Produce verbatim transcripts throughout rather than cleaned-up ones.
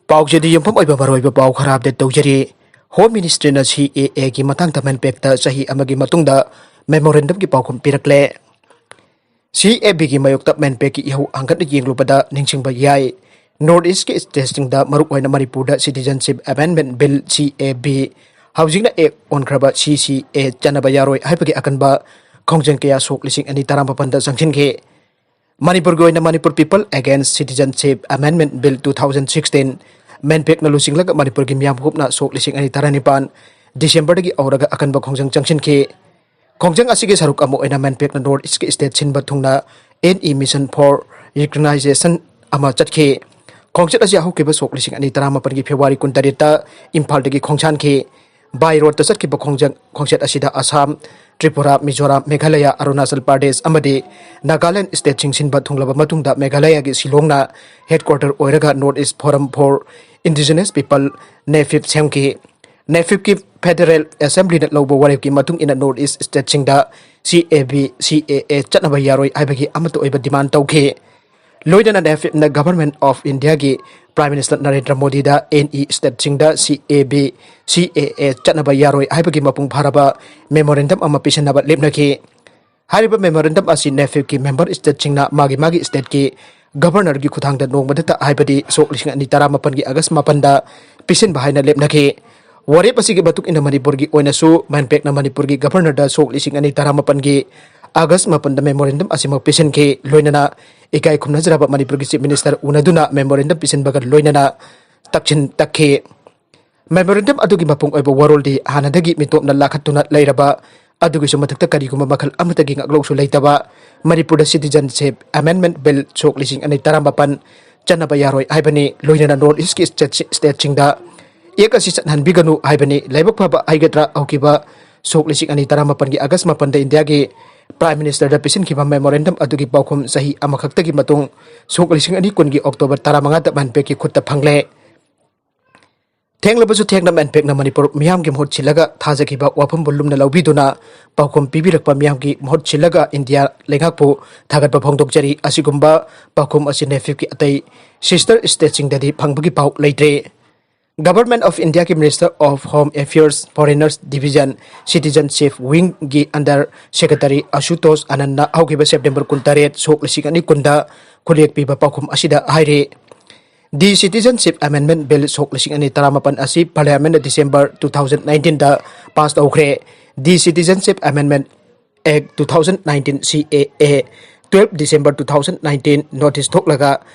ꯄꯥꯎꯆꯦꯗ ꯌꯨꯝꯐꯝ ꯑꯣꯏꯕ ꯃꯔꯨꯑꯣꯏꯕ ꯄꯥꯎ ꯈꯔ ꯑꯞꯗꯦꯠ ꯇꯧꯖꯔꯤ꯫ ꯍꯣꯝ ꯃꯤꯅꯤꯁꯇ꯭ꯔꯤꯅ ꯁꯤ ꯑꯦ ꯑꯦꯒꯤ ꯃꯇꯥꯡꯗ ꯃꯦꯟꯄꯦꯛꯇ ꯆꯍꯤ ꯑꯃꯒꯤ ꯃꯇꯨꯡꯗ ꯃꯦꯃꯣꯔꯦꯟꯗꯝꯒꯤ ꯄꯥꯎꯈꯨꯝ ꯄꯤꯔꯛꯂꯦ꯫ ꯁꯤ ꯑꯦ ꯕꯤꯒꯤ ꯃꯥꯌꯣꯛꯇ ꯃꯦꯟꯄꯦꯛꯀꯤ ꯏꯍꯧ ꯍꯪꯒꯠꯅ ꯌꯦꯡꯂꯨꯕꯗ ꯅꯤꯡꯁꯤꯡꯕ ꯌꯥꯏ꯫ ꯅꯣꯔꯠ ꯏꯁꯀꯤ ꯁ꯭ꯇꯦꯠꯁꯤꯡꯗ, ꯃꯔꯨꯑꯣꯏꯅ ꯃꯅꯤꯄꯨꯔꯗ, ꯁꯤꯇꯤꯖꯟꯁꯤꯞ ꯑꯦꯃꯦꯟꯗꯃꯦꯟꯠ ꯕꯤꯜ, ꯁꯤ ꯑꯦ ꯕꯤ, ꯍꯧꯖꯤꯛꯅ ꯑꯦꯛ ꯑꯣꯟꯈ꯭ꯔꯕ ꯁꯤ ꯁꯤ ꯑꯦ ꯆꯠꯅꯕ ꯌꯥꯔꯣꯏ ꯍꯥꯏꯕꯒꯤ ꯑꯀꯟꯕ ꯈꯣꯡꯖꯪ ꯀꯌꯥ ꯁꯣꯛ ꯂꯤꯁꯤꯡ ꯑꯅꯤ ꯇꯔꯥꯃꯥꯄꯟꯗ ꯆꯪꯁꯤꯟꯈꯤ꯫ ꯃꯅꯤꯄꯨꯔꯒꯤ ꯑꯣꯏꯅ Manipur people against citizenship amendment bill two thousand sixteen ꯃꯦꯟꯄꯦꯛꯅ ꯂꯨꯆꯤꯡꯂꯒ ꯃꯅꯤꯄꯨꯔꯒꯤ ꯃꯤꯌꯥꯝ ꯍꯨꯞꯅ ꯁꯣꯛ ꯂꯤꯁꯤꯡ ꯑꯅꯤ ꯇꯔꯥꯅꯤꯄꯥꯟ ꯗꯤꯁꯦꯝꯕꯔꯗꯒꯤ ꯍꯧꯔꯒ ꯑꯀꯟꯕ ꯈꯣꯡꯖꯪ ꯆꯪꯁꯤꯟꯈꯤ꯫ ꯈꯣꯡꯖꯪ ꯑꯁꯤꯒꯤ ꯁꯔꯨꯛ ꯑꯃ ꯑꯣꯏꯅ ꯃꯦꯟꯄꯦꯛꯅ ꯅꯣꯔꯠ ꯏꯁꯀꯤ ꯁ꯭ꯇꯦꯠ ꯁꯤꯟꯕ ꯊꯨꯡꯅ ꯑꯦꯟ ꯏ ꯃꯤꯁꯟ ꯐꯣꯔ ꯔꯤꯀꯒꯅꯥꯏꯖꯦꯁꯟ ꯑꯃ ꯆꯠꯈꯤ꯫ ꯈꯣꯡꯆꯠ ꯑꯁꯤ ꯍꯧꯈꯤꯕ ꯁꯣꯛ ꯂꯤꯁꯤꯡ ꯑꯅꯤ ꯇꯔꯥꯃꯥꯄꯟꯒꯤ ꯐꯦꯕ꯭ꯔꯨꯋꯥꯔꯤ ꯀꯨꯟꯇꯔꯦꯠꯇ ꯏꯝꯐꯥꯜꯗꯒꯤ ꯈꯣꯡꯁꯥꯟꯈꯤ꯫ ꯕꯥꯏ ꯔꯣꯗꯇ ꯆꯠꯈꯤꯕ ꯈꯣꯡꯖꯪ, ꯈꯣꯡꯆꯠ ꯑꯁꯤꯗ ꯑꯁꯥꯝ, ꯇ꯭ꯔꯤꯄꯨꯔꯥ, ꯃꯤꯖꯣꯔꯥꯝ, ꯃꯦꯘꯥꯂꯌꯥ, ꯑꯔꯨꯅꯥꯆꯜ ꯄ꯭ꯔꯗꯦꯁ ꯑꯃꯗꯤ ꯅꯥꯒꯥꯂꯦꯟ ꯁ꯭ꯇꯦꯠꯁꯤꯡ ꯁꯤꯟꯕ ꯊꯨꯡꯂꯕ ꯃꯇꯨꯡꯗ ꯃꯦꯘꯥꯂꯌꯥꯒꯤ ꯁꯤꯂꯣꯡꯅ ꯍꯦꯗꯀ꯭ꯋꯥꯇꯔ ꯑꯣꯏꯔꯒ north east forum for indigenous people, NEFIP, ꯁꯦꯝꯈꯤ꯫ ꯅꯦꯐꯤꯞꯀꯤ ꯐꯦꯗꯔꯦꯜ ꯑꯦꯁꯦꯝꯕ꯭ꯂꯤꯅ ꯂꯧꯕ ꯋꯥꯔꯦꯞꯀꯤ ꯃꯇꯨꯡ ꯏꯟꯅ north east ꯁ꯭ꯇꯦꯠꯁꯤꯡꯗ C A B, ꯁꯤ ꯑꯦ ꯑꯦ ꯆꯠꯅꯕ ꯌꯥꯔꯣꯏ ꯍꯥꯏꯕꯒꯤ ꯑꯃꯠꯇ ꯑꯣꯏꯕ ꯗꯤꯃꯥꯟ ꯇꯧꯈꯤ꯫ ꯂꯣꯏꯅꯅ ꯅꯦꯐꯤꯞꯅ ꯒꯚꯔꯟꯃꯦꯟꯠ ꯑꯣꯐ ꯏꯟꯗꯤꯌꯥꯒꯤ ꯄ꯭ꯔꯥꯏꯝ ꯃꯤꯅꯤꯁꯇꯔ ꯅꯔꯦꯟꯗ꯭ꯔ ꯃꯣꯗꯤꯗ ꯑꯦꯟ ꯏ ꯁ꯭ꯇꯦꯠꯁꯤꯡꯗ ꯁꯤ ꯑꯦ ꯕꯤ, ꯁꯤ ꯑꯦ ꯑꯦ ꯆꯠꯅꯕ ꯌꯥꯔꯣꯏ ꯍꯥꯏꯕꯒꯤ ꯃꯄꯨꯡ ꯐꯥꯔꯕ ꯃꯦꯃꯣꯔꯦꯟꯗꯝ ꯑꯃ ꯄꯤꯁꯤꯟꯅꯕ ꯂꯦꯞꯅꯈꯤ꯫ ꯍꯥꯏꯔꯤꯕ ꯃꯦꯃꯣꯔꯦꯟꯗꯝ ꯑꯁꯤ ꯅꯦꯐꯤꯞꯀꯤ ꯃꯦꯝꯕꯔ ꯁ꯭ꯇꯦꯠꯁꯤꯡꯅ ꯃꯥꯒꯤ ꯃꯥꯒꯤ ꯁ꯭ꯇꯦꯠꯀꯤ ꯒꯚꯔꯅꯔꯒꯤ ꯈꯨꯠꯊꯥꯡꯗ ꯅꯣꯡꯃꯗꯇ, ꯍꯥꯏꯕꯗꯤ ꯁꯣꯛ ꯂꯤꯁꯤꯡ ꯑꯅꯤ ꯇꯔꯥꯃꯥꯄꯟꯒꯤ ꯑꯥꯒꯁ ꯃꯥꯄꯟꯗ ꯄꯤꯁꯤꯟꯕ ꯍꯥꯏꯅ ꯂꯦꯞꯅꯈꯤ꯫ ꯋꯥꯔꯦꯞ ꯑꯁꯤꯒꯤ ꯃꯇꯨꯡ ꯏꯟꯅ ꯃꯅꯤꯄꯨꯔꯒꯤ ꯑꯣꯏꯅꯁꯨ ꯃꯦꯟꯄꯦꯛꯅ ꯃꯅꯤꯄꯨꯔꯒꯤ ꯒꯚꯔꯅꯔꯗ ꯁꯣꯛ ꯂꯤꯁꯤꯡ ꯑꯅꯤ ꯇꯔꯥꯃꯥꯄꯟꯒꯤ ꯑꯥꯒꯁ ꯃꯥꯄꯟꯗ ꯃꯦꯃꯣꯔꯦꯟꯗꯝ ꯑꯁꯤꯃꯛ ꯄꯤꯁꯤꯟꯈꯤ꯫ ꯂꯣꯏꯅꯅ ꯏꯀꯥꯏ ꯈꯨꯝꯅꯖꯔꯕ ꯃꯅꯤꯄꯨꯔꯒꯤ ꯆꯤꯐ ꯃꯤꯅꯤꯁꯇꯔ ꯎꯅꯗꯨꯅ ꯃꯦꯃꯣꯔꯦꯟꯗꯝ ꯄꯤꯁꯤꯟꯕꯒ ꯂꯣꯏꯅꯅ ꯇꯛꯁꯤꯟ ꯇꯛꯈꯤ꯫ ꯃꯦꯃꯣꯔꯦꯟꯗꯝ ꯑꯗꯨꯒꯤ ꯃꯄꯨꯡ ꯑꯣꯏꯕ ꯋꯥꯔꯣꯜꯗꯤ ꯍꯥꯟꯅꯗꯒꯤ ꯃꯤꯇꯣꯞꯅ ꯂꯥꯈꯠꯇꯨꯅ ꯂꯩꯔꯕ ꯑꯗꯨꯒꯤꯁꯨ ꯃꯊꯛꯇ ꯀꯔꯤꯒꯨꯝꯕ ꯃꯈꯜ ꯑꯃꯠꯇꯒꯤ ꯉꯥꯛꯂꯧꯁꯨ ꯂꯩꯇꯕ ꯃꯅꯤꯄꯨꯔꯗ ꯁꯤꯇꯤꯖꯟꯁꯤꯞ ꯑꯦꯃꯦꯟꯗꯃꯦꯟꯠ ꯕꯤꯜ ꯁꯣꯛ ꯂꯤꯁꯤꯡ ꯑꯅꯤ ꯇꯔꯥꯃꯥꯄꯟ ꯆꯠꯅꯕ ꯌꯥꯔꯣꯏ ꯍꯥꯏꯕꯅꯤ꯫ ꯂꯣꯏꯅꯅ ꯅꯣꯔꯠ ꯏꯁꯀꯤ ꯁ꯭ꯇꯦꯠ, ꯁ꯭ꯇꯦꯠꯁꯤꯡꯗ ꯑꯦꯛ ꯑꯁꯤ ꯆꯠꯍꯟꯕꯤꯒꯅꯨ ꯍꯥꯏꯕꯅꯤ꯫ ꯂꯥꯏꯕꯛ ꯐꯕ ꯍꯥꯏꯒꯗ꯭ꯔꯥ, ꯍꯧꯈꯤꯕ ꯁꯣꯛ ꯂꯤꯁꯤꯡ ꯑꯅꯤ ꯇꯔꯥꯃꯥꯄꯟꯒꯤ ꯑꯥꯒꯁ ꯃꯥꯄꯟꯗ ꯏꯟꯗꯤꯌꯥꯒꯤ ꯄ꯭ꯔꯥꯏꯝ ꯃꯤꯅꯤꯁꯇꯔꯗ ꯄꯤꯁꯤꯟꯈꯤꯕ ꯃꯦꯃꯣꯔꯦꯟꯗꯝ ꯑꯗꯨꯒꯤ ꯄꯥꯎꯈꯨꯝ ꯆꯍꯤ ꯑꯃꯈꯛꯇꯒꯤ ꯃꯇꯨꯡ ꯁꯣꯛ ꯂꯤꯁꯤꯡ ꯑꯅꯤ ꯀꯨꯟꯒꯤ ꯑꯣꯛꯇꯣꯕꯔ ꯇꯔꯥꯃꯉꯥꯗ ꯃꯦꯟꯄꯦꯛꯀꯤ ꯈꯨꯠꯇ ꯐꯪꯂꯦ꯫ ꯊꯦꯡꯂꯕꯁꯨ ꯊꯦꯡꯅ ꯃꯦꯟꯄꯦꯛꯅ ꯃꯅꯤꯄꯨꯔ ꯃꯤꯌꯥꯝꯒꯤ ꯃꯍꯨꯠ ꯁꯤꯜꯂꯒ ꯊꯥꯖꯈꯤꯕ ꯋꯥꯐꯝꯕꯨ ꯂꯨꯝꯅ ꯂꯧꯕꯤꯗꯨꯅ ꯄꯥꯎꯈꯨꯝ ꯄꯤꯕꯤꯔꯛꯄ ꯃꯤꯌꯥꯝꯒꯤ ꯃꯍꯨꯠ ꯁꯤꯜꯂꯒ ꯏꯟꯗꯤꯌꯥ ꯂꯩꯉꯥꯛꯄꯨ ꯊꯥꯒꯠꯄ ꯐꯣꯡꯗꯣꯛꯆꯔꯤ꯫ ꯑꯁꯤꯒꯨꯝꯕ ꯄꯥꯎꯈꯨꯝ ꯑꯁꯤ ꯅꯦꯐꯤꯞꯀꯤ ꯑꯇꯩ ꯁꯤꯁꯇꯔ ꯁ꯭ꯇꯦꯠꯁꯤꯡꯗꯗꯤ ꯐꯪꯕꯒꯤ ꯄꯥꯎ ꯂꯩꯇ꯭ꯔꯦ꯫ Government of Indiaꯒꯤ Minister of Home Affairs Foreigners Division Citizenship Wingꯒꯤ under secretary ꯑꯁꯨꯇꯣꯁ ꯑꯅꯟꯅ ꯍꯧꯈꯤꯕ ꯁꯦꯞꯇꯦꯝꯕꯔ ꯀꯨꯟꯇꯔꯦꯠ, ꯁꯣꯛ ꯂꯤꯁꯤꯡ ꯑꯅꯤ ꯀꯨꯟꯗ ꯈꯨꯠꯂꯦꯛ ꯄꯤꯕ ꯄꯥꯎꯈꯨꯝ ꯑꯁꯤꯗ ꯍꯥꯏꯔꯤ, The Citizenship Amendment Bill ꯁꯣꯛ ꯂꯤꯁꯤꯡ ꯑꯅꯤ ꯇꯔꯥꯃꯥꯄꯟ ꯑꯁꯤ Parliamentꯅ December two thousand nineteenꯗ pass ꯇꯧꯈ꯭ꯔꯦ꯫ The Citizenship Amendment Act two thousand nineteen, C A A, twelve December two thousand nineteen notice ꯊꯣꯛꯂꯒ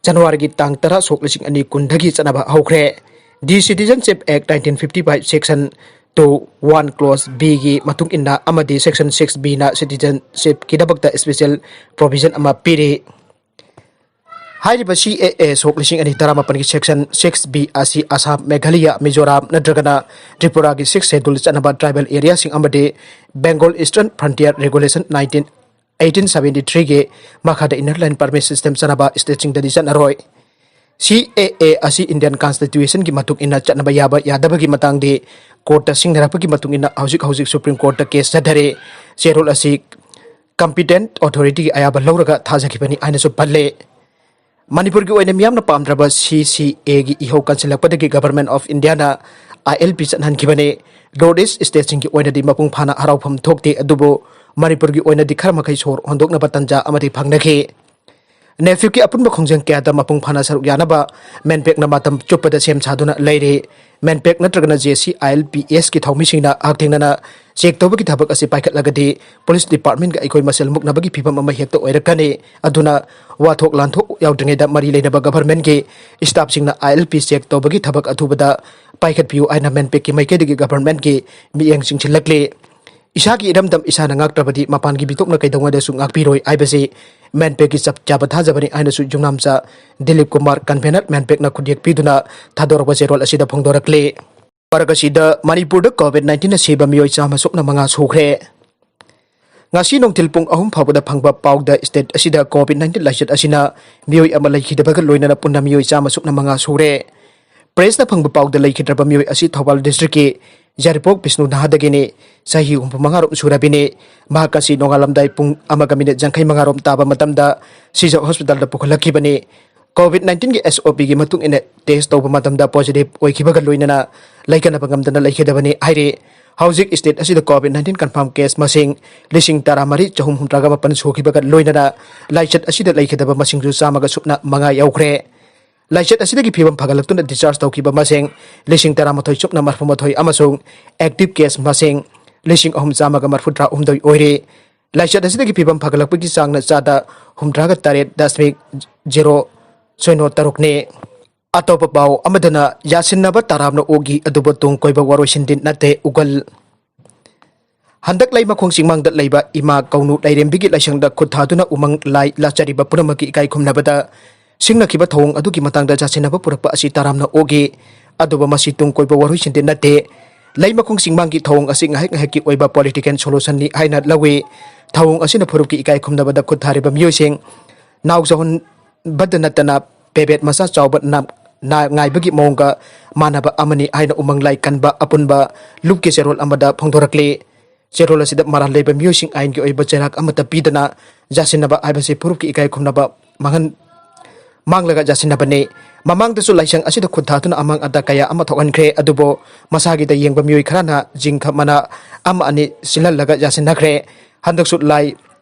Januaryꯒꯤ ꯇꯥꯡ ꯇꯔꯥ, ꯁꯣꯛ ꯂꯤꯁꯤꯡ ꯑꯅꯤ ꯀꯨꯟꯗꯒꯤ ꯆꯠꯅꯕ ꯍꯧꯈ꯭ꯔꯦ꯫ The Citizenship Act nineteen fifty five Section two one Clause Bꯒꯤ ꯃꯇꯨꯡ ꯏꯟꯅ ꯑꯃꯗꯤ Section six Bꯅ citizenshipꯀꯤꯗꯃꯛꯇ special provision ꯑꯃ ꯄꯤꯔꯤ꯫ ꯍꯥꯏꯔꯤꯕ C A A ꯁꯣꯛ ꯂꯤꯁꯤꯡ ꯑꯅꯤ ꯇꯔꯥꯃꯥꯄꯟꯒꯤ Section six B ꯑꯁꯤ ꯑꯁꯥꯝ, ꯃꯦꯘꯥꯂꯌꯥ, ꯃꯤꯖꯣꯔꯥꯝ ꯅꯠꯇ꯭ꯔꯒꯅ ꯇ꯭ꯔꯤꯄꯨꯔꯥꯒꯤ Sixth Schedule ꯆꯠꯅꯕ tribal areaꯁꯤꯡ ꯑꯃꯗꯤ Bengal Eastern Frontier Regulation nineteen, eighteen seventy threeꯒꯤ ꯃꯈꯥꯗ Inner Line Permit System ꯆꯠꯅꯕ stateꯁꯤꯡꯗꯗꯤ ꯆꯠꯅꯔꯣꯏ꯫ C A A ꯑꯁꯤ Indian Constitutionꯒꯤ ꯃꯇꯨꯡ ꯏꯟꯅ ꯆꯠꯅꯕ ꯌꯥꯕ ꯌꯥꯗꯕꯒꯤ ꯃꯇꯥꯡꯗꯤ courtꯇ ꯁꯤꯡꯅꯔꯛꯄꯒꯤ ꯃꯇꯨꯡ ꯏꯟꯅ ꯍꯧꯖꯤꯛ ꯍꯧꯖꯤꯛ Supreme Courtꯇ case ꯆꯠꯊꯔꯤ꯫ ꯆꯦꯔꯣꯜ ꯑꯁꯤ competent authorityꯒꯤ ꯑꯌꯥꯕ ꯂꯧꯔꯒ ꯊꯥꯖꯈꯤꯕꯅꯤ ꯍꯥꯏꯅꯁꯨ ꯄꯜꯂꯦ꯫ ꯃꯅꯤꯄꯨꯔꯒꯤ ꯑꯣꯏꯅ ꯃꯤꯌꯥꯝꯅ ꯄꯥꯝꯗ꯭ꯔꯕ C C Aꯒꯤ ꯏꯍꯧ ꯀꯟꯁꯤꯜꯂꯛꯄꯗꯒꯤ Government of Indiaꯅ I L P ꯆꯠꯍꯟꯈꯤꯕꯅꯤ꯫ North East stateꯁꯤꯡꯒꯤ ꯑꯣꯏꯅꯗꯤ ꯃꯄꯨꯡ ꯐꯥꯅ ꯍꯔꯥꯎꯐꯝ ꯊꯣꯛꯇꯦ, ꯑꯗꯨꯕꯨ ꯃꯅꯤꯄꯨꯔꯒꯤ ꯑꯣꯏꯅꯗꯤ ꯈꯔ ꯃꯈꯩ ꯁꯣꯔ ꯍꯣꯟꯗꯣꯛꯅꯕ ꯇꯟꯖꯥ ꯑꯃꯗꯤ ꯐꯪꯅꯈꯤ꯫ ꯅꯦꯐꯤꯞꯀꯤ ꯑꯄꯨꯟꯕ ꯈꯣꯡꯖꯪ ꯀꯌꯥꯗ ꯃꯄꯨꯡ ꯐꯥꯅ ꯁꯔꯨꯛ ꯌꯥꯅꯕ ꯃꯦꯟꯄꯦꯛꯅ ꯃꯇꯝ ꯆꯨꯞꯄꯗ ꯁꯦꯝ ꯁꯥꯗꯨꯅ ꯂꯩꯔꯤ꯫ ꯃꯦꯟꯄꯦꯛ ꯅꯠꯇ꯭ꯔꯒꯅ J C I L P S ꯀꯤ ꯊꯧꯃꯤꯁꯤꯡꯅ ꯍꯛꯊꯦꯡꯅꯅ check ꯇꯧꯕꯒꯤ ꯊꯕꯛ ꯑꯁꯤ ꯄꯥꯏꯈꯠꯂꯒꯗꯤ police departmentꯒ ꯑꯩꯈꯣꯏ ꯃꯁꯦꯜ ꯃꯨꯛꯅꯕꯒꯤ ꯐꯤꯕꯝ ꯑꯃ ꯍꯦꯛꯇ ꯑꯣꯏꯔꯛꯀꯅꯤ꯫ ꯑꯗꯨꯅ ꯋꯥꯊꯣꯛ ꯂꯥꯟꯊꯣꯛ ꯌꯥꯎꯗ꯭ꯔꯤꯉꯩꯗ ꯃꯔꯤ ꯂꯩꯅꯕ governmentꯀꯤ staffꯁꯤꯡꯅ I L P check ꯇꯧꯕꯒꯤ ꯊꯕꯛ ꯑꯊꯨꯕꯗ ꯄꯥꯏꯈꯠꯄꯤꯌꯨ ꯍꯥꯏꯅ ꯃꯦꯟꯄꯦꯛꯀꯤ ꯃꯥꯏꯀꯩꯗꯒꯤ governmentꯀꯤ ꯃꯤꯠꯌꯦꯡ ꯆꯤꯡꯁꯤꯜꯂꯛꯂꯤ꯫ ꯏꯁꯥꯒꯤ ꯏꯔꯝꯗꯝ ꯏꯁꯥꯅ ꯉꯥꯛꯇ꯭ꯔꯕꯗꯤ ꯃꯄꯥꯟꯒꯤ ꯃꯤꯇꯣꯞꯅ ꯀꯩꯗꯧꯉꯩꯗꯁꯨ ꯉꯥꯛꯄꯤꯔꯣꯏ ꯍꯥꯏꯕꯁꯤ ꯃꯦꯟꯄꯦꯛꯀꯤ ꯆꯞ ꯆꯥꯕ ꯊꯥꯖꯕꯅꯤ ꯍꯥꯏꯅꯁꯨ ꯌꯨꯝꯅꯥꯝꯆꯥ ꯗꯤꯂꯤꯞ ꯀꯨꯃꯥꯔ, convener ꯃꯦꯟꯄꯦꯛꯅ ꯈꯨꯠꯌꯦꯛ ꯄꯤꯗꯨꯅ ꯊꯥꯗꯣꯔꯛꯄ ꯆꯦꯔꯣꯜ ꯑꯁꯤꯗ ꯐꯣꯡꯗꯣꯔꯛꯂꯤ꯫ ꯃꯔꯛ ꯑꯁꯤꯗ ꯃꯅꯤꯄꯨꯔꯗ COVID nineteenꯅ ꯁꯤꯕ ꯃꯤꯑꯣꯏ ꯆꯥꯝꯃ ꯁꯨꯞꯅ ꯃꯉꯥ ꯁꯨꯈ꯭ꯔꯦ꯫ ꯉꯁꯤ ꯅꯨꯡꯊꯤꯜ ꯄꯨꯡ ꯑꯍꯨꯝ ꯐꯥꯎꯕꯗ ꯐꯪꯕ ꯄꯥꯎꯗ state ꯑꯁꯤꯗ COVID nineteen ꯂꯥꯏꯆꯠ ꯑꯁꯤꯅ ꯃꯤꯑꯣꯏ ꯑꯃ ꯂꯩꯈꯤꯗꯕꯒ ꯂꯣꯏꯅꯅ ꯄꯨꯟꯅ ꯃꯤꯑꯣꯏ ꯆꯥꯝꯃ ꯁꯨꯞꯅ ꯃꯉꯥ ꯁꯨꯔꯦ꯫ ꯄ꯭ꯔꯦꯁꯅ ꯐꯪꯕ ꯄꯥꯎꯗ ꯂꯩꯈꯤꯗ꯭ꯔꯕ ꯃꯤꯑꯣꯏ ꯑꯁꯤ ꯊꯧꯕꯥꯜ ꯗꯤꯁꯇ꯭ꯔꯤꯛꯀꯤ ꯌꯥꯏꯔꯤꯄꯣꯛ ꯕꯤꯁꯅꯨ ꯅꯍꯥꯗꯒꯤꯅꯤ꯫ ꯆꯍꯤ ꯍꯨꯝꯐꯨ ꯃꯉꯥꯔꯣꯝ ꯁꯨꯔꯕꯤꯅꯤ꯫ ꯃꯍꯥꯛ ꯑꯁꯤ ꯅꯣꯡꯉꯥꯜꯂꯝꯗꯥꯏ ꯄꯨꯡ ꯑꯃꯒ ꯃꯤꯅꯤꯠ ꯌꯥꯡꯈꯩ ꯃꯉꯥꯔꯣꯝ ꯇꯥꯕ ꯃꯇꯝꯗ ꯁꯤꯖ ꯍꯣꯁꯄꯤꯇꯥꯜꯗ ꯄꯨꯈꯠꯂꯛꯈꯤꯕꯅꯤ꯫ ꯀꯣꯚꯤꯗ ꯅꯥꯏꯟꯇꯤꯟꯒꯤ ꯑꯦꯁ ꯑꯣ ꯄꯤꯒꯤ ꯃꯇꯨꯡ ꯏꯟꯅ ꯇꯦꯁ ꯇꯧꯕ ꯃꯇꯝꯗ ꯄꯣꯖꯤꯇꯤꯚ ꯑꯣꯏꯈꯤꯕꯒ ꯂꯣꯏꯅꯅ ꯂꯥꯏꯀꯠꯅꯕ ꯉꯝꯗꯅ ꯂꯩꯈꯤꯗꯕꯅꯤ ꯍꯥꯏꯔꯤ꯫ ꯍꯧꯖꯤꯛ ꯁ꯭ꯇꯦꯠ ꯑꯁꯤꯗ ꯀꯣꯚꯤꯗ ꯅꯥꯏꯟꯇꯤꯟ ꯀꯟꯐꯥꯔꯝ ꯀꯦꯁ ꯃꯁꯤꯡ ꯂꯤꯁꯤꯡ ꯇꯔꯥꯃꯔꯤ ꯆꯍꯨꯝ ꯍꯨꯝꯗ꯭ꯔꯥꯒ ꯃꯥꯄꯟ ꯁꯨꯈꯤꯕꯒ ꯂꯣꯏꯅꯅ ꯂꯥꯏꯆꯠ ꯑꯁꯤꯗ ꯂꯩꯈꯤꯗꯕ ꯃꯁꯤꯡꯁꯨ ꯆꯥꯝꯃꯒ ꯁꯨꯞꯅ ꯃꯉꯥ ꯌꯧꯈ꯭ꯔꯦ꯫ ꯂꯥꯏꯆꯠ ꯑꯁꯤꯗꯒꯤ ꯐꯤꯕꯝ ꯐꯒꯠꯂꯛꯇꯨꯅ ꯗꯤꯁꯆꯥꯔꯖ ꯇꯧꯈꯤꯕ ꯃꯁꯤꯡ ꯂꯤꯁꯤꯡ ꯇꯔꯥꯃꯥꯊꯣꯏ ꯁꯨꯞꯅ ꯃꯔꯐꯨꯃꯥꯊꯣꯏ ꯑꯃꯁꯨꯡ ꯑꯦꯛꯇꯤꯚ ꯀꯦꯁ ꯃꯁꯤꯡ ꯂꯤꯁꯤꯡ ꯑꯍꯨꯝ ꯆꯥꯝꯃꯒ ꯃꯔꯐꯨꯇꯔꯥꯍꯨꯝꯗꯣꯏ ꯑꯣꯏꯔꯤ꯫ ꯂꯥꯏꯆꯠ ꯑꯁꯤꯗꯒꯤ ꯐꯤꯕꯝ ꯐꯒꯠꯂꯛꯄꯒꯤ ꯆꯥꯡꯅ ꯆꯥꯗ ꯍꯨꯝꯗ꯭ꯔꯥꯒ ꯇꯔꯦꯠ ꯗꯁꯃꯤꯛ ꯖꯦꯔꯣ ꯁꯣꯏꯅꯣ ꯇꯔꯨꯛꯅꯤ꯫ ꯑꯇꯣꯞꯄ ꯄꯥꯎ ꯑꯃꯗꯅ ꯌꯥꯁꯤꯟꯅꯕ ꯇꯔꯥꯝꯅ ꯑꯣꯛꯏ, ꯑꯗꯨꯕꯨ ꯇꯨꯡ ꯀꯣꯏꯕ ꯋꯥꯔꯣꯏꯁꯤꯟꯗꯤ ꯅꯠꯇꯦ, ꯎꯒꯜ꯫ ꯍꯟꯗꯛ ꯂꯩꯃꯈꯣꯡ ꯆꯤꯡꯃꯥꯡꯗ ꯂꯩꯕ ꯏꯃꯥ ꯀꯧꯅꯨ ꯂꯥꯏꯔꯦꯝꯕꯤꯒꯤ ꯂꯥꯏꯁꯪꯗ ꯈꯨꯠ ꯊꯥꯗꯨꯅ ꯎꯃꯪ ꯂꯥꯏ ꯂꯥꯠꯆꯔꯤꯕ ꯄꯨꯝꯅꯃꯛꯀꯤ ꯏꯀꯥꯏ ꯈꯨꯝꯅꯕꯗ ꯁꯤꯡꯅꯈꯤꯕ ꯊꯧꯑꯣꯡ ꯑꯗꯨꯒꯤ ꯃꯇꯥꯡꯗ ꯌꯥꯁꯤꯟꯅꯕ ꯄꯨꯔꯛꯄ ꯑꯁꯤ ꯇꯔꯥꯝꯅ ꯑꯣꯛꯏ꯫ ꯑꯗꯨꯕꯨ ꯃꯁꯤ ꯇꯨꯡ ꯀꯣꯏꯕ ꯋꯥꯔꯣꯏꯁꯤꯟꯗꯤ ꯅꯠꯇꯦ꯫ ꯂꯩꯃꯈꯣꯡ ꯆꯤꯡꯃꯥꯡꯒꯤ ꯊꯧꯑꯣꯡ ꯑꯁꯤ ꯉꯥꯏꯍꯥꯛ ꯉꯥꯏꯍꯥꯛꯀꯤ ꯑꯣꯏꯕ ꯄꯣꯂꯤꯇꯤꯀꯦꯜ ꯁꯣꯂꯨꯁꯟꯅꯤ ꯍꯥꯏꯅ ꯂꯧꯏ꯫ ꯊꯧꯑꯣꯡ ꯑꯁꯤꯅ ꯐꯨꯔꯨꯞꯀꯤ ꯏꯀꯥꯏ ꯈꯨꯝꯅꯕꯗ ꯈꯨꯠ ꯊꯥꯔꯤꯕ ꯃꯤꯑꯣꯏꯁꯤꯡ ꯅꯥꯎ ꯆꯥꯎꯍꯟꯕꯗ ꯅꯠꯇꯅ ꯄꯦꯕꯦꯠ ꯃꯆꯥ ꯆꯥꯎꯕ ꯅꯥ-, ꯅꯥ ꯉꯥꯏꯕꯒꯤ ꯃꯑꯣꯡꯒ ꯃꯥꯟꯅꯕ ꯑꯃꯅꯤ ꯍꯥꯏꯅ ꯎꯃꯪ ꯂꯥꯏ ꯀꯟꯕ ꯑꯄꯨꯟꯕ ꯂꯨꯞꯀꯤ ꯆꯦꯔꯣꯜ ꯑꯃꯗ ꯐꯣꯡꯗꯣꯔꯛꯂꯤ꯫ ꯆꯦꯔꯣꯜ ꯑꯁꯤꯗ ꯃꯔꯥꯜ ꯂꯩꯕ ꯃꯤꯑꯣꯏꯁꯤꯡ ꯑꯥꯏꯟꯒꯤ ꯑꯣꯏꯕ ꯆꯩꯔꯥꯛ ꯑꯃꯠꯇ ꯄꯤꯗꯅ ꯌꯥꯁꯤꯟꯅꯕ ꯍꯥꯏꯕꯁꯤ ꯐꯨꯔꯨꯞꯀꯤ ꯏꯀꯥꯏ ꯈꯨꯝꯅꯕ ꯃꯥꯡꯍꯟ-, ꯃꯥꯡꯂꯒ ꯌꯥꯁꯤꯟꯅꯕꯅꯤ꯫ ꯃꯃꯥꯡꯗꯁꯨ ꯂꯥꯏꯁꯪ ꯑꯁꯤꯗ ꯈꯨꯠ ꯊꯥꯗꯨꯅ ꯑꯃꯥꯡ ꯑꯇꯥ ꯀꯌꯥ ꯑꯃ ꯊꯣꯛꯍꯟꯈ꯭ꯔꯦ, ꯑꯗꯨꯕꯨ ꯃꯁꯥꯒꯤꯗ ꯌꯦꯡꯕ ꯃꯤꯑꯣꯏ ꯈꯔꯅ ꯖꯤꯡꯈ ꯃꯅꯥ ꯑꯃ ꯑꯅꯤ ꯁꯤꯜꯍꯜꯂꯒ ꯌꯥꯁꯤꯟꯅꯈ꯭ꯔꯦ꯫ ꯍꯟꯗꯛꯁꯨ ꯂꯥꯏ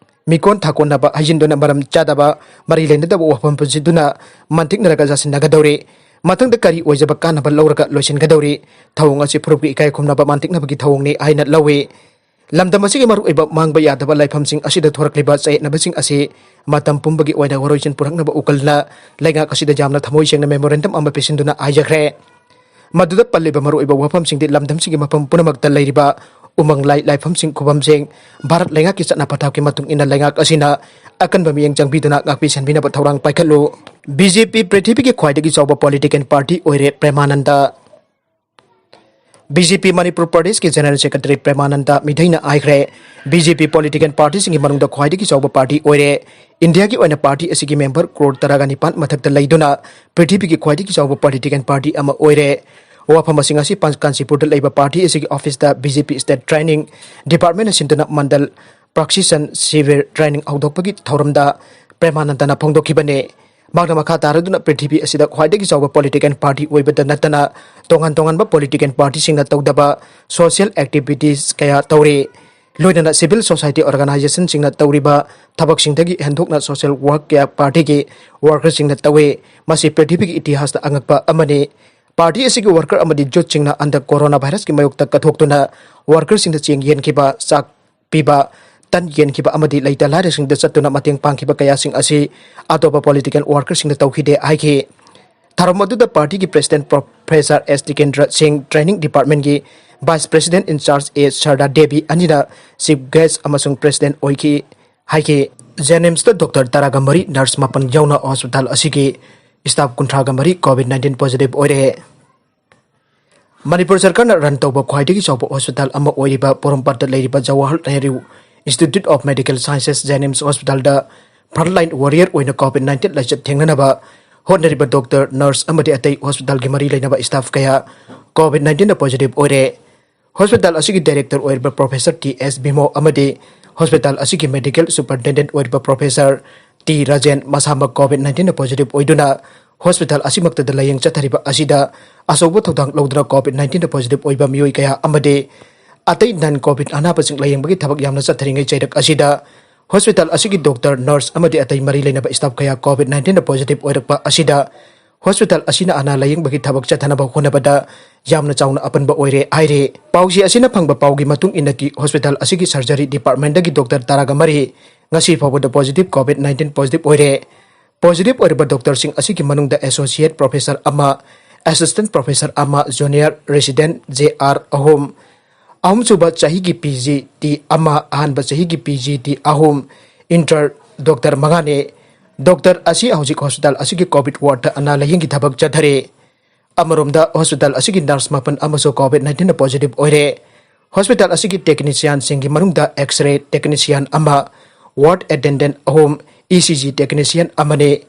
ꯃꯤꯀꯣꯟ ꯊꯥꯀꯣꯟꯅꯕ ꯍꯩꯖꯤꯟꯗꯨꯅ ꯃꯔꯝ ꯆꯥꯗꯕ, ꯃꯔꯤ ꯂꯩꯅꯗꯕ ꯋꯥꯐꯝ ꯄꯨꯟꯁꯤꯟꯗꯨꯅ ꯃꯟꯇꯤꯛꯅꯔꯒ ꯌꯥꯁꯤꯟꯅꯒꯗꯧꯔꯤ꯫ ꯃꯊꯪꯗ ꯀꯔꯤ ꯑꯣꯏꯖꯕ ꯀꯥꯟꯅꯕ ꯂꯧꯔꯒ ꯂꯣꯏꯁꯤꯟꯒꯗꯧꯔꯤ? ꯊꯧꯑꯣꯡ ꯑꯁꯤ ꯐꯨꯔꯨꯞꯀꯤ ꯏꯀꯥꯏ ꯈꯨꯝꯅꯕ ꯃꯟꯇꯤꯛꯅꯕꯒꯤ ꯊꯧꯑꯣꯡꯅꯤ ꯍꯥꯏꯅ ꯂꯧꯏ꯫ ꯂꯝꯗꯝ ꯑꯁꯤꯒꯤ ꯃꯔꯨꯑꯣꯏꯕ ꯃꯥꯡꯕ ꯌꯥꯗꯕ ꯂꯥꯏꯐꯝꯁꯤꯡ ꯑꯁꯤꯗ ꯊꯣꯔꯛꯂꯤꯕ ꯆꯌꯦꯠꯅꯕꯁꯤꯡ ꯑꯁꯤ ꯃꯇꯝ ꯄꯨꯝꯕꯒꯤ ꯑꯣꯏꯅ ꯋꯥꯔꯣꯏꯁꯤꯟ ꯄꯨꯔꯛꯅꯕ ꯎꯀꯜꯅ ꯂꯩꯉꯥꯛ ꯑꯁꯤꯗ ꯌꯥꯝꯅ ꯊꯃꯣꯏ ꯁꯦꯡꯅ ꯃꯦꯃꯣꯔꯦꯟꯗꯝ ꯑꯃ ꯄꯤꯁꯤꯟꯗꯨꯅ ꯍꯥꯏꯖꯈ꯭ꯔꯦ꯫ ꯃꯗꯨꯗ ꯄꯜꯂꯤꯕ ꯃꯔꯨꯑꯣꯏꯕ ꯋꯥꯐꯝꯁꯤꯡꯗꯤ ꯂꯝꯗꯝꯁꯤꯒꯤ ꯃꯐꯝ ꯄꯨꯝꯅꯃꯛꯇ ꯂꯩꯔꯤꯕ ꯎꯃꯪ ꯂꯥꯏ ꯂꯥꯏꯐꯝꯁꯤꯡ ꯈꯨꯕꯝꯁꯤꯡ ꯚꯥꯔꯠ ꯂꯩꯉꯥꯛꯀꯤ ꯆꯠꯅ ꯄꯊꯥꯞꯀꯤ ꯃꯇꯨꯡ ꯏꯟꯅ ꯂꯩꯉꯥꯛ ꯑꯁꯤꯅ ꯑꯀꯟꯕ ꯃꯤꯠꯌꯦꯡ ꯆꯪꯕꯤꯗꯨꯅ ꯉꯥꯛꯄꯤ ꯁꯦꯟꯕꯤꯅꯕ ꯊꯧꯔꯥꯡ ꯄꯥꯏꯈꯠꯂꯨ꯫ ꯕꯤ ꯖꯦ ꯄꯤ ꯄ꯭ꯔꯤꯊꯤꯕꯤꯒꯤ ꯈ꯭ꯋꯥꯏꯗꯒꯤ ꯆꯥꯎꯕ ꯄꯣꯂꯤꯇꯤꯀꯦꯜ ꯄꯥꯔꯇꯤ ꯑꯣꯏꯔꯦ꯫ ꯄ꯭ꯔꯦꯃꯥꯅꯟꯗ꯫ ꯕꯤ ꯖꯦ ꯄꯤ ꯃꯅꯤꯄꯨꯔ ꯄ꯭ꯔꯗꯦꯁꯀꯤ ꯖꯦꯅꯔꯦꯜ ꯁꯦꯀ꯭ꯔꯦꯇꯔꯤ ꯄ꯭ꯔꯦꯃꯥꯅꯟꯗ ꯃꯤꯊꯩꯅ ꯍꯥꯏꯈ꯭ꯔꯦ, ꯕꯤ ꯖꯦ ꯄꯤ ꯄꯣꯂꯤꯇꯤꯀꯦꯜ ꯄꯥꯔꯇꯤꯁꯤꯡꯒꯤ ꯃꯅꯨꯡꯗ ꯈ꯭ꯋꯥꯏꯗꯒꯤ ꯆꯥꯎꯕ ꯄꯥꯔꯇꯤ ꯑꯣꯏꯔꯦ꯫ ꯏꯟꯗꯤꯌꯥꯒꯤ ꯑꯣꯏꯅ ꯄꯥꯔꯇꯤ ꯑꯁꯤꯒꯤ ꯃꯦꯝꯕꯔ ꯀ꯭ꯔꯣꯔ ꯇꯔꯥꯒ ꯅꯤꯄꯥꯟ ꯃꯊꯛꯇ ꯂꯩꯗꯨꯅ ꯄ꯭ꯔꯤꯊꯤꯕꯤꯒꯤ ꯈ꯭ꯋꯥꯏꯗꯒꯤ ꯆꯥꯎꯕ ꯄꯣꯂꯤꯇꯤꯀꯦꯜ ꯄꯥꯔꯇꯤ ꯑꯃ ꯑꯣꯏꯔꯦ꯫ ꯋꯥꯐꯝ ꯑꯁꯤꯡ ꯑꯁꯤ ꯄꯥꯟ-, ꯀꯥꯟꯆꯤꯄꯨꯔꯗ ꯂꯩꯕ ꯄꯥꯔꯇꯤ ꯑꯁꯤꯒꯤ ꯑꯣꯐꯤꯁꯇ ꯕꯤ ꯖꯦ ꯄꯤ ꯁ꯭ꯇꯦꯠ ꯇ꯭ꯔꯦꯅꯤꯡ ꯗꯤꯄꯥꯔꯠꯃꯦꯟꯅ ꯁꯤꯟꯗꯨꯅ ꯃꯟꯗꯜ ꯄ꯭ꯔꯥꯛꯁꯤꯁꯟ ꯁꯤꯕꯤꯔ ꯇ꯭ꯔꯦꯅꯤꯡ ꯍꯧꯗꯣꯛꯄꯒꯤ ꯊꯧꯔꯝꯗ ꯄ꯭ꯔꯦꯃꯥꯅꯟꯗꯅ ꯐꯣꯡꯗꯣꯛꯈꯤꯕꯅꯤ꯫ ꯃꯍꯥꯛꯅ ꯃꯈꯥ ꯇꯥꯔꯗꯨꯅ ꯄ꯭ꯔꯤꯊꯤꯕꯤ ꯑꯁꯤꯗ ꯈ꯭ꯋꯥꯏꯗꯒꯤ ꯆꯥꯎꯕ ꯄꯣꯂꯤꯇꯤꯀꯦꯜ ꯄꯥꯔꯇꯤ ꯑꯣꯏꯕꯗ ꯅꯠꯇꯅ ꯇꯣꯉꯥꯟ ꯇꯣꯉꯥꯟꯕ ꯄꯣꯂꯤꯇꯤꯀꯦꯜ ꯄꯥꯔꯇꯤꯁꯤꯡꯅ ꯇꯧꯗꯕ ꯁꯣꯁꯤꯌꯦꯜ ꯑꯦꯛꯇꯤꯚꯤꯇꯤꯁ ꯀꯌꯥ ꯇꯧꯔꯤ꯫ ꯂꯣꯏꯅꯅ ꯁꯤꯚꯤꯜ ꯁꯣꯁꯥꯏꯇꯤ ꯑꯣꯔꯒꯅꯥꯏꯖꯦꯁꯟꯁꯤꯡꯅ ꯇꯧꯔꯤꯕ ꯊꯕꯛꯁꯤꯡꯗꯒꯤ ꯍꯦꯟꯗꯣꯛꯅ ꯁꯣꯁꯤꯌꯦꯜ ꯋꯥꯔꯛ ꯀꯌꯥ ꯄꯥꯔꯇꯤꯒꯤ ꯋꯥꯔꯀꯔꯁꯤꯡꯅ ꯇꯧꯏ꯫ ꯃꯁꯤ ꯄ꯭ꯔꯤꯊꯤꯕꯤꯒꯤ ꯏꯇꯤꯍꯥꯁꯇ ꯑꯉꯛꯄ ꯑꯃꯅꯤ꯫ ꯄꯥꯔꯇꯤ ꯑꯁꯤꯒꯤ ꯋꯥꯔꯀꯔ ꯑꯃꯗꯤ ꯌꯨꯠꯁꯤꯡꯅ ꯍꯟꯗꯛ ꯀꯣꯔꯣꯅꯥ ꯚꯥꯏꯔꯁꯀꯤ ꯃꯥꯌꯣꯛꯇ ꯀꯠꯊꯣꯛꯇꯨꯅ ꯋꯥꯔꯀꯔꯁꯤꯡꯗ ꯆꯦꯡ ꯌꯦꯟꯈꯤꯕ, ꯆꯥꯛ ꯄꯤꯕ, ꯇꯟ ꯌꯦꯟꯈꯤꯕ ꯑꯃꯗꯤ ꯂꯩꯇ ꯂꯥꯏꯔꯁꯤꯡꯗ ꯆꯠꯇꯨꯅ ꯃꯇꯦꯡ ꯄꯥꯡꯈꯤꯕ ꯀꯌꯥꯁꯤꯡ ꯑꯁꯤ ꯑꯇꯣꯞꯄ ꯄꯣꯂꯤꯇꯤꯀꯦꯜ ꯋꯥꯔꯀꯔꯁꯤꯡꯗ ꯇꯧꯈꯤꯗꯦ ꯍꯥꯏꯈꯤ꯫ ꯊꯧꯔꯝ ꯑꯗꯨꯗ ꯄꯥꯔꯇꯤꯒꯤ ꯄ꯭ꯔꯦꯁꯤꯗꯦꯟꯠ ꯄ꯭ꯔꯣꯐꯦꯁꯔ ꯑꯦꯁ ꯇꯤꯀꯦꯟꯗ꯭ꯔ ꯁꯤꯡ, ꯇ꯭ꯔꯦꯅꯤꯡ ꯗꯤꯄꯥꯔꯠꯃꯦꯟꯒꯤ ꯚꯥꯏꯁ ꯄ꯭ꯔꯦꯁꯤꯗꯦꯟꯠ ꯏꯟ ꯆꯥꯔꯖ ꯑꯦ ꯁꯔꯗꯥ ꯗꯦꯕꯤ ꯑꯅꯤꯅ ꯆꯤꯐ ꯒꯦꯁ꯭ꯠ ꯑꯃꯁꯨꯡ ꯄ꯭ꯔꯦꯁꯤꯗꯦꯟꯠ ꯑꯣꯏꯈꯤ ꯍꯥꯏꯈꯤ꯫ ꯖꯦꯅꯤꯝꯁꯇ ꯗꯣꯛꯇꯔ ꯇꯔꯥꯒ ꯃꯔꯤ, ꯅꯔꯁ ꯃꯥꯄꯟ ꯌꯥꯎꯅ ꯍꯣꯁꯄꯤꯇꯥꯜ ꯑꯁꯤꯒꯤ ꯁ꯭ꯇꯥꯐ ꯀꯨꯟꯊ꯭ꯔꯥꯒ ꯃꯔꯤ ꯀꯣꯚꯤꯗ ꯅꯥꯏꯟꯇꯤꯟ ꯄꯣꯖꯤꯇꯤꯚ ꯑꯣꯏꯔꯦ꯫ ꯃꯅꯤꯄꯨꯔ ꯁꯔꯀꯥꯔꯅ ꯔꯟ ꯇꯧꯕ ꯈ꯭ꯋꯥꯏꯗꯒꯤ ꯆꯥꯎꯕ ꯍꯣꯁꯄꯤꯇꯥꯜ ꯑꯃ ꯑꯣꯏꯔꯤꯕ ꯄꯣꯔꯣꯝꯄꯥꯠꯇ ꯂꯩꯔꯤꯕ Jawahar Nehru institute of medical sciences, JNIMS ꯍꯣꯁꯄꯤꯇꯥꯜꯗ ꯐ꯭ꯔꯟꯠꯂꯥꯏꯟ ꯋꯥꯔꯤꯌꯔ ꯑꯣꯏꯅ ꯀꯣꯚꯤꯗ ꯅꯥꯏꯟꯇꯤꯟ ꯂꯥꯏꯆꯠ ꯊꯦꯡꯅꯅꯕ ꯍꯣꯠꯅꯔꯤꯕ ꯗꯣꯛꯇꯔ, ꯅꯔꯁ ꯑꯃꯗꯤ ꯑꯇꯩ ꯍꯣꯁꯄꯤꯇꯥꯜꯒꯤ ꯃꯔꯤ ꯂꯩꯅꯕ ꯁ꯭ꯇꯥꯐ ꯀꯌꯥ ꯀꯣꯚꯤꯗ ꯅꯥꯏꯟꯇꯤꯟꯗ ꯄꯣꯖꯤꯇꯤꯚ ꯑꯣꯏꯔꯦ꯫ ꯍꯣꯁꯄꯤꯇꯥꯜ ꯑꯁꯤꯒꯤ ꯗꯥꯏꯔꯦꯛꯇꯔ ꯑꯣꯏꯔꯤꯕ ꯄ꯭ꯔꯣꯐꯦꯁꯔ ꯇꯤ ꯑꯦꯁ ꯚꯤꯃꯣ ꯑꯃꯗꯤ ꯍꯣꯁꯄꯤꯇꯥꯜ ꯑꯁꯤꯒꯤ ꯃꯦꯗꯤꯀꯦꯜ ꯁꯨꯄꯔꯤꯟꯇꯦꯟꯗꯦꯟꯠ ꯑꯣꯏꯔꯤꯕ ꯄ꯭ꯔꯣꯐꯦꯁꯔ ꯇꯤ ꯔꯥꯖꯦꯟ ꯃꯁꯥꯃꯛ ꯀꯣꯚꯤꯗ ꯅꯥꯏꯟꯇꯤꯟꯗ ꯄꯣꯖꯤꯇꯤꯚ ꯑꯣꯏꯗꯨꯅ ꯍꯣꯁꯄꯤꯇꯥꯜ ꯑꯁꯤꯃꯛꯇꯗ ꯂꯥꯌꯦꯡ ꯆꯠꯊꯔꯤꯕ ꯑꯁꯤꯗ ꯑꯆꯧꯕ ꯊꯧꯗꯥꯡ ꯂꯧꯗꯨꯅ ꯀꯣꯚꯤꯗ ꯅꯥꯏꯟꯇꯤꯟꯗ ꯄꯣꯖꯤꯇꯤꯚ ꯑꯣꯏꯕ ꯃꯤꯑꯣꯏ ꯀꯌꯥ ꯑꯃꯗꯤ ꯑꯇꯩ ꯅꯟ ꯀꯣꯚꯤꯗ ꯑꯅꯥꯕꯁꯤꯡ ꯂꯥꯌꯦꯡꯕꯒꯤ ꯊꯕꯛ ꯌꯥꯝꯅ ꯆꯠꯊꯔꯤꯉꯩ ꯆꯩꯔꯛ ꯑꯁꯤꯗ ꯍꯣꯁꯄꯤꯇꯥꯜ ꯑꯁꯤꯒꯤ ꯗꯣꯛꯇꯔ, ꯅꯔꯁ ꯑꯃꯗꯤ ꯑꯇꯩ ꯃꯔꯤ ꯂꯩꯅꯕ ꯁ꯭ꯇꯥꯐ ꯀꯌꯥ ꯀꯣꯚꯤꯗ ꯅꯥꯏꯟꯇꯤꯟꯗ ꯄꯣꯖꯤꯇꯤꯚ ꯑꯣꯏꯔꯛꯄ ꯑꯁꯤꯗ ꯍꯣꯁꯄꯤꯇꯥꯜ ꯑꯁꯤꯅ ꯑꯅꯥ ꯂꯥꯌꯦꯡꯕꯒꯤ ꯊꯕꯛ ꯆꯠꯊꯅꯕ ꯍꯣꯠꯅꯕꯗ ꯌꯥꯝꯅ ꯆꯥꯎꯅ ꯑꯄꯟꯕ ꯑꯣꯏꯔꯦ ꯍꯥꯏꯔꯤ꯫ ꯄꯥꯎꯆꯦ ꯑꯁꯤꯅ ꯐꯪꯕ ꯄꯥꯎꯒꯤ ꯃꯇꯨꯡ ꯏꯟꯅꯗꯤ ꯍꯣꯁꯄꯤꯇꯥꯜ ꯑꯁꯤꯒꯤ ꯁꯔꯖꯔꯤ ꯗꯤꯄꯥꯔꯠꯃꯦꯟꯠꯇꯒꯤ ꯗꯣꯛꯇꯔ ꯇꯔꯥꯒ ꯃꯔꯤ ꯉꯁꯤ ꯐꯥꯎꯕꯗ ꯄꯣꯖꯤꯇꯤꯚ ꯀꯣꯚꯤꯗ ꯅꯥꯏꯟꯇꯤꯟ ꯄꯣꯖꯤꯇꯤꯚ ꯑꯣꯏꯔꯦ꯫ ꯄꯣꯖꯤꯇꯤꯚ ꯑꯣꯏꯔꯕ ꯗꯣꯛꯇꯔꯁꯤꯡ ꯑꯁꯤꯒꯤ ꯃꯅꯨꯡꯗ ꯑꯦꯁꯣꯁꯤꯌꯦꯠ ꯄ꯭ꯔꯣꯐꯦꯁꯔ ꯑꯃ, ꯑꯦꯁꯤꯁꯇꯦꯟꯠ ꯄ꯭ꯔꯣꯐꯦꯁꯔ ꯑꯃ, ꯖꯨꯅꯤꯌꯔ ꯔꯦꯁꯤꯗꯦꯟꯠ ꯖꯦ ꯑꯥꯔ ꯑꯍꯨꯝ, ꯑꯍꯨꯝꯁꯨꯕ ꯆꯍꯤꯒꯤ ꯄꯤ ꯖꯤ ꯇꯤ ꯑꯃ, ꯑꯍꯥꯟꯕ ꯆꯍꯤꯒꯤ ꯄꯤ ꯖꯤ ꯇꯤ ꯑꯍꯨꯝ, ꯏꯟꯇꯔ ꯗꯣꯛꯇꯔ ꯃꯉꯥꯅꯤ꯫ ꯗꯣꯛꯇꯔ ꯑꯁꯤ ꯍꯧꯖꯤꯛ ꯍꯣꯁꯄꯤꯇꯥꯜ ꯑꯁꯤꯒꯤ ꯀꯣꯚꯤꯗ ꯋꯥꯔꯗꯇ ꯑꯅꯥ ꯂꯥꯌꯦꯡꯒꯤ ꯊꯕꯛ ꯆꯠꯊꯔꯤ꯫ ꯑꯃꯔꯣꯝꯗ, ꯍꯣꯁꯄꯤꯇꯥꯜ ꯑꯁꯤꯒꯤ ꯅꯔꯁ ꯃꯥꯄꯟ ꯑꯃꯁꯨ COVID nineteen positive ꯑꯣꯏꯔꯦ꯫ ꯍꯣꯁꯄꯤꯇꯥꯜ ꯑꯁꯤꯒꯤ ꯇꯦꯛꯅꯤꯁꯤꯌꯥꯟꯁꯤꯡꯒꯤ ꯃꯅꯨꯡꯗ X-ray ꯇꯦꯛꯅꯤꯁꯤꯌꯥꯟ ꯑꯃ, ꯋꯥꯔꯗ ꯑꯦꯇꯦꯟꯗꯦꯟꯠ ꯑꯍꯨꯝ, ECG ꯇꯦꯛꯅꯤꯁꯤꯌꯥꯟ ꯑꯃꯅꯤ,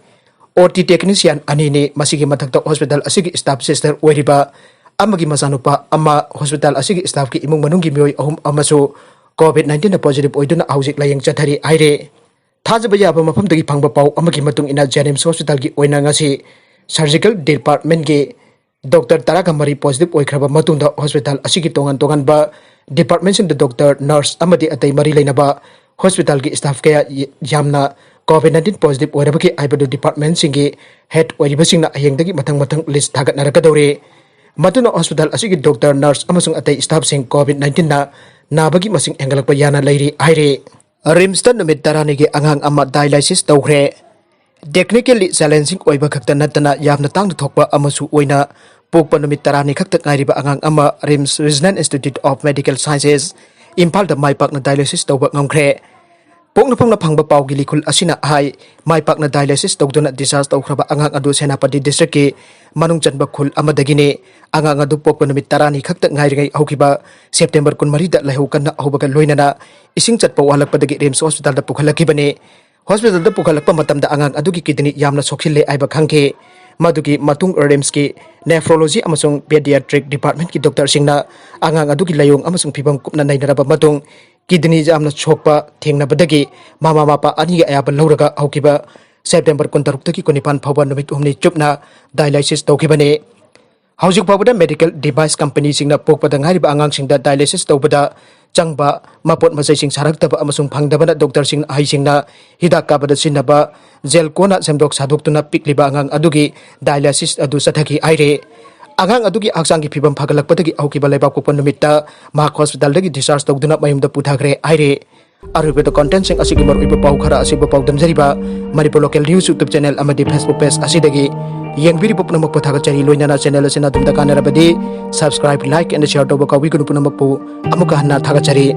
OT ꯇꯦꯛꯅꯤꯁꯤꯌꯥꯟ ꯑꯅꯤꯅꯤ꯫ ꯃꯁꯤꯒꯤ ꯃꯊꯛꯇ ꯍꯣꯁꯄꯤꯇꯥꯜ ꯑꯁꯤꯒꯤ ꯁ꯭ꯇꯥꯐ ꯁꯤꯁꯇꯔ ꯑꯣꯏꯔꯤꯕ ꯑꯃꯒꯤ ꯃꯆꯥꯅꯨꯄꯥ ꯑꯃ, ꯍꯣꯁꯄꯤꯇꯥꯜ ꯑꯁꯤꯒꯤ ꯁ꯭ꯇꯥꯐꯀꯤ ꯏꯃꯨꯡ ꯃꯅꯨꯡꯒꯤ ꯃꯤꯑꯣꯏ ꯑꯍꯨꯝ ꯑꯃꯁꯨ COVID nineteen positive ꯑꯣꯏꯗꯨꯅ ꯍꯧꯖꯤꯛ ꯂꯥꯌꯦꯡ ꯆꯠꯊꯔꯤ ꯍꯥꯏꯔꯤ꯫ ꯊꯥꯖꯕ ꯌꯥꯕ ꯃꯐꯝꯗꯒꯤ ꯐꯪꯕ ꯄꯥꯎ ꯑꯃꯒꯤ ꯃꯇꯨꯡ ꯏꯟꯅ, JNIMS ꯍꯣꯁꯄꯤꯇꯥꯜꯒꯤ ꯑꯣꯏꯅ ꯉꯁꯤ ꯁꯔꯖꯤꯀꯦꯜ ꯗꯤꯄꯥꯔꯠꯃꯦꯟꯒꯤ ꯗꯣꯛꯇꯔ ꯇꯔꯥꯒ ꯃꯔꯤ positive ꯑꯣꯏꯈ꯭ꯔꯕ ꯃꯇꯨꯡꯗ, ꯍꯣꯁꯄꯤꯇꯥꯜ ꯑꯁꯤꯒꯤ ꯇꯣꯉꯥꯟ ꯇꯣꯉꯥꯟꯕ ꯗꯤꯄꯥꯔꯠꯃꯦꯟꯁꯤꯡꯗ ꯗꯣꯛꯇꯔ, ꯅꯔꯁ ꯑꯃꯗꯤ ꯑꯇꯩ ꯃꯔꯤ ꯂꯩꯅꯕ ꯍꯣꯁꯄꯤꯇꯥꯜꯒꯤ ꯁ꯭ꯇꯥꯐ ꯀꯌꯥ ꯌꯥꯝꯅ COVID nineteen positive ꯑꯣꯏꯔꯕꯒꯦ ꯍꯥꯏꯕꯗꯨ ꯗꯤꯄꯥꯔꯠꯃꯦꯟꯁꯤꯡꯒꯤ ꯍꯦꯗ ꯑꯣꯏꯔꯤꯕꯁꯤꯡꯅ ꯍꯌꯦꯡꯗꯒꯤ ꯃꯊꯪ ꯃꯊꯪ ꯂꯤꯁ ꯊꯥꯒꯠꯅꯔꯛꯀꯗꯧꯔꯤ꯫ ꯃꯗꯨꯅ ꯍꯣꯁꯄꯤꯇꯥꯜ ꯑꯁꯤꯒꯤ ꯗꯣꯛꯇꯔ, ꯅꯔꯁ ꯑꯃꯁꯨꯡ ꯑꯇꯩ ꯁ꯭ꯇꯥꯐꯁꯤꯡ COVID nineteenꯅ ꯅꯥꯕꯒꯤ ꯃꯁꯤꯡ ꯍꯦꯟꯒꯠꯂꯛꯄ ꯌꯥꯅ ꯂꯩꯔꯤ ꯍꯥꯏꯔꯤ꯫ ꯔꯤꯝꯁꯇ ꯅꯨꯃꯤꯠ ꯇꯔꯥꯅꯤꯒꯤ ꯑꯉꯥꯡ ꯑꯃ ꯗꯥꯏꯂꯥꯏꯁꯤꯁ ꯇꯧꯈ꯭ꯔꯦ꯫ Technically challenging ꯑꯣꯏꯕ ꯈꯛꯇ ꯅꯠꯇꯅ ꯌꯥꯝꯅ ꯇꯥꯡꯅ ꯊꯣꯛꯄ ꯑꯃꯁꯨ ꯑꯣꯏꯅ, ꯄꯣꯛꯄ ꯅꯨꯃꯤꯠ ꯇꯔꯥꯅꯤ ꯈꯛꯇ ꯉꯥꯏꯔꯤꯕ ꯑꯉꯥꯡ ꯑꯃ RIMS Regional Institute of Medical Sciences, ꯏꯝꯐꯥꯜꯗ ꯃꯥꯏ ꯄꯥꯛꯅ ꯗꯥꯏꯂꯥꯏꯁꯤꯁ ꯇꯧꯕ ꯉꯝꯈ꯭ꯔꯦ꯫ ꯄꯣꯛꯅꯐꯝꯅ ꯐꯪꯕ ꯄꯥꯎꯒꯤ ꯂꯤꯈꯨꯜ ꯑꯁꯤꯅ ꯍꯥꯏ, ꯃꯥꯏ ꯄꯥꯛꯅ ꯗꯥꯏꯂꯥꯏꯁꯤꯁ ꯇꯧꯗꯨꯅ ꯗꯤꯁꯆꯥꯔꯖ ꯇꯧꯈ꯭ꯔꯕ ꯑꯉꯥꯡ ꯑꯗꯨ ꯁꯦꯅꯥꯄꯇꯤ ꯗꯤꯁꯇ꯭ꯔꯤꯛꯀꯤ ꯃꯅꯨꯡ ꯆꯟꯕ ꯈꯨꯜ ꯑꯃꯗꯒꯤꯅꯤ꯫ ꯑꯉꯥꯡ ꯑꯗꯨ ꯄꯣꯛꯄ ꯅꯨꯃꯤꯠ ꯇꯔꯥꯅꯤ ꯈꯛꯇ ꯉꯥꯏꯔꯤꯉꯩ ꯍꯧꯈꯤꯕ ꯁꯦꯞꯇꯦꯝꯕꯔ ꯀꯨꯟꯃꯔꯤꯗ ꯂꯥꯏꯍꯧ ꯀꯟꯅ ꯍꯧꯕꯒ ꯂꯣꯏꯅꯅ ꯏꯁꯤꯡ ꯆꯠꯄ ꯋꯥꯠꯂꯛꯄꯗꯒꯤ ꯔꯤꯝꯁ ꯍꯣꯁꯄꯤꯇꯥꯜꯗ ꯄꯨꯈꯠꯂꯛꯈꯤꯕꯅꯤ꯫ ꯍꯣꯁꯄꯤꯇꯥꯜꯗ ꯄꯨꯈꯠꯂꯛꯄ ꯃꯇꯝꯗ ꯑꯉꯥꯡ ꯑꯗꯨꯒꯤ ꯀꯤꯗꯅꯤ ꯌꯥꯝꯅ ꯁꯣꯛꯆꯤꯜꯂꯦ ꯍꯥꯏꯕ ꯈꯪꯈꯤ꯫ ꯃꯗꯨꯒꯤ ꯃꯇꯨꯡ ꯔꯤꯝꯁꯀꯤ ꯅꯦꯐ꯭ꯔꯣꯂꯣꯖꯤ ꯑꯃꯁꯨꯡ ꯄꯦꯗꯤꯌꯥꯇ꯭ꯔꯤꯛ ꯗꯤꯄꯥꯔꯠꯃꯦꯟꯠꯀꯤ ꯗꯣꯛꯇꯔꯁꯤꯡꯅ ꯑꯉꯥꯡ ꯑꯗꯨꯒꯤ ꯂꯥꯏꯑꯣꯡ ꯑꯃꯁꯨꯡ ꯐꯤꯕꯝ ꯀꯨꯞꯅ ꯅꯩꯅꯔꯕ ꯃꯇꯨꯡ, ꯀꯤꯗꯅꯤ ꯌꯥꯝꯅ ꯁꯣꯛꯄ ꯊꯦꯡꯅꯕꯗꯒꯤ ꯃꯃꯥ ꯃꯄꯥ ꯑꯅꯤꯒꯤ ꯑꯌꯥꯕ ꯂꯧꯔꯒ ꯍꯧꯈꯤꯕ ꯁꯦꯞꯇꯦꯝꯕꯔ ꯀꯨꯟꯇꯔꯨꯛꯇꯒꯤ ꯀꯨꯟꯅꯤꯄꯥꯟ ꯐꯥꯎꯕ ꯅꯨꯃꯤꯠ ꯍꯨꯝꯅꯤ ꯆꯨꯞꯅ ꯗꯥꯏꯂꯥꯏꯁꯤꯁ ꯇꯧꯈꯤꯕꯅꯤ꯫ ꯍꯧꯖꯤꯛ ꯐꯥꯎꯕꯗ ꯃꯦꯗꯤꯀꯦꯜ ꯗꯤꯚꯥꯏꯁ ꯀꯝꯄꯅꯤꯁꯤꯡꯅ ꯄꯣꯛꯄꯗ ꯉꯥꯏꯔꯤꯕ ꯑꯉꯥꯡꯁꯤꯡꯗ ꯗꯥꯏꯂꯥꯏꯁꯤꯁ ꯇꯧꯕꯗ ꯆꯪꯕ ꯃꯄꯣꯠ ꯃꯆꯩꯁꯤꯡ ꯁꯥꯔꯛꯇꯕ ꯑꯃꯁꯨꯡ ꯐꯪꯗꯕꯅ ꯗꯣꯛꯇꯔꯁꯤꯡ ꯑꯍꯩꯁꯤꯡꯅ ꯍꯤꯗꯥꯛ ꯀꯥꯞꯄꯗ ꯁꯤꯖꯤꯟꯅꯕ ꯖꯦꯜ ꯀꯣꯟꯅ ꯁꯦꯝꯗꯣꯛ ꯁꯥꯗꯣꯛꯇꯨꯅ ꯄꯤꯛꯂꯤꯕ ꯑꯉꯥꯡ ꯑꯗꯨꯒꯤ ꯗꯥꯏꯂꯥꯏꯁꯤꯁ ꯑꯗꯨ ꯆꯠꯊꯈꯤ ꯍꯥꯏꯔꯦ꯫ ꯑꯉꯥꯡ ꯑꯗꯨꯒꯤ ꯍꯛꯆꯥꯡꯒꯤ ꯐꯤꯕꯝ ꯐꯒꯠꯂꯛꯄꯗꯒꯤ ꯍꯧꯈꯤꯕ ꯂꯩꯕꯥꯛꯄꯣꯛꯄ ꯅꯨꯃꯤꯠꯇ ꯃꯍꯥꯛ ꯍꯣꯁꯄꯤꯇꯥꯜꯗꯒꯤ ꯗꯤꯁꯆꯥꯔꯖ ꯇꯧꯗꯨꯅ ꯃꯌꯨꯝꯗ ꯄꯨꯊꯈ꯭ꯔꯦ ꯍꯥꯏꯔꯦ꯫ ꯑꯔꯣꯏꯕꯗ ꯀꯣꯟꯇꯦꯟꯁꯤꯡ ꯑꯁꯤꯒꯤ ꯃꯔꯨꯑꯣꯏꯕ ꯄꯥꯎ ꯈꯔ ꯑꯁꯤꯕꯨ ꯄꯥꯎꯗꯝꯖꯔꯤꯕ Manipur local news YouTube channel ꯑꯃꯗꯤ Facebook ꯄꯦꯖ ꯑꯁꯤꯗꯒꯤ ꯌꯦꯡꯕꯤꯔꯤꯕ ꯄꯨꯝꯅꯃꯛꯄꯨ ꯊꯥꯒꯠꯆꯔꯤ꯫ ꯂꯣꯏꯅꯅ ꯆꯦꯅꯦꯜ ꯑꯁꯤꯅ ꯑꯗꯣꯝꯗ ꯀꯥꯟꯅꯔꯕꯗꯤ subscribe, like and share ꯇꯧꯕ ꯀꯥꯎꯕꯤꯒꯅꯨ꯫ ꯄꯨꯝꯅꯃꯛꯄꯨ ꯑꯃꯨꯛꯀ ꯍꯟꯅ ꯊꯥꯒꯠꯆꯔꯤ꯫